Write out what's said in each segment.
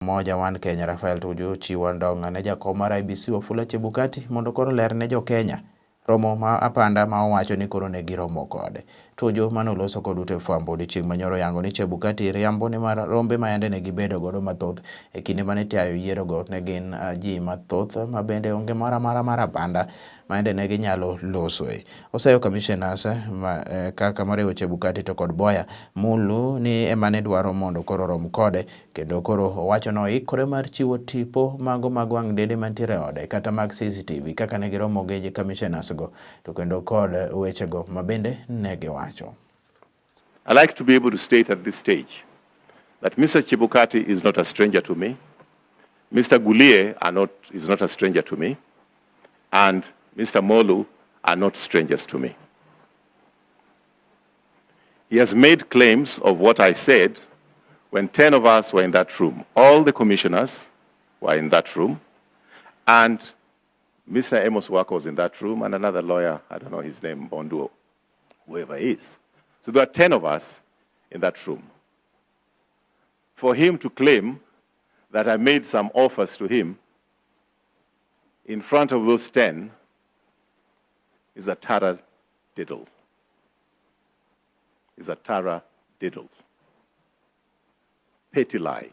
Umoja One Kenya Raphael Tuju chiwo andong'a ne jakom mar IEBC Wafula Chebukati mondo koro ler ne jo-Kenya romo ma apanda ma owacho ni koro ne giromo kode. Tuju mane oloso kod ute fwambo odiochieng' manyoro yango ni Chebukati riambo nimar rombe ma yande ne gibedo godo mathoth e kinde mane itayo yierogo ne gin ji mathoth ma bende onge moro amora mar apanda ma yande ne ginyalo losoe. Oseyo commissioners ma, kaka moriwo Chebukati to kod Boya Mulu ni ema ne dwaro mondo koro rom kode kendo koro owacho ni oikore mar chiwo tipo mago mag wang' dede mantiere e ode kata mag CCTV kaka ne giromo gi commissioners go to kendo kod wechego ma bende ne giwacho. I like to be able to state at this stage that Mr. Chebukati is not a stranger to me. Mr. Gulie are not, is not a stranger to me. And Mr. Molu are not strangers to me. He has made claims of what I said when 10 of us were in that room. All the commissioners were in that room. And Mr. Amos Wako was in that room and another lawyer, I don't know his name, Bonduo, whoever he is. So there were 10 of us in that room. For him to claim that I made some offers to him in front of those 10 is a taradiddle. Is a taradiddle. Petty lie.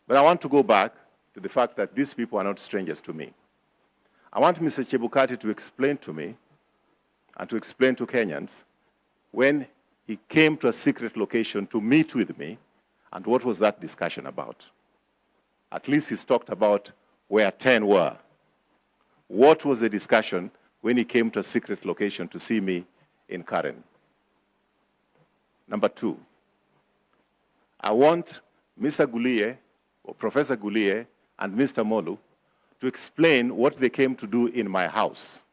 But I want to go back to the fact that these people are not strangers to me. I want Mr. Chebukati to explain to me and to explain to Kenyans when he came to a secret location to meet with me and what was that discussion about. At least he's talked about where 10 were. What was the discussion when he came to a secret location to see me in Karen? Number two, I want Mr. Gulie, or Professor Gulie, and Mr. Molu to explain what they came to do in my house.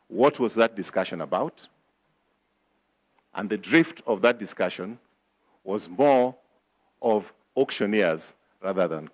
What was that discussion about? And the drift of that discussion was more of auctioneers rather than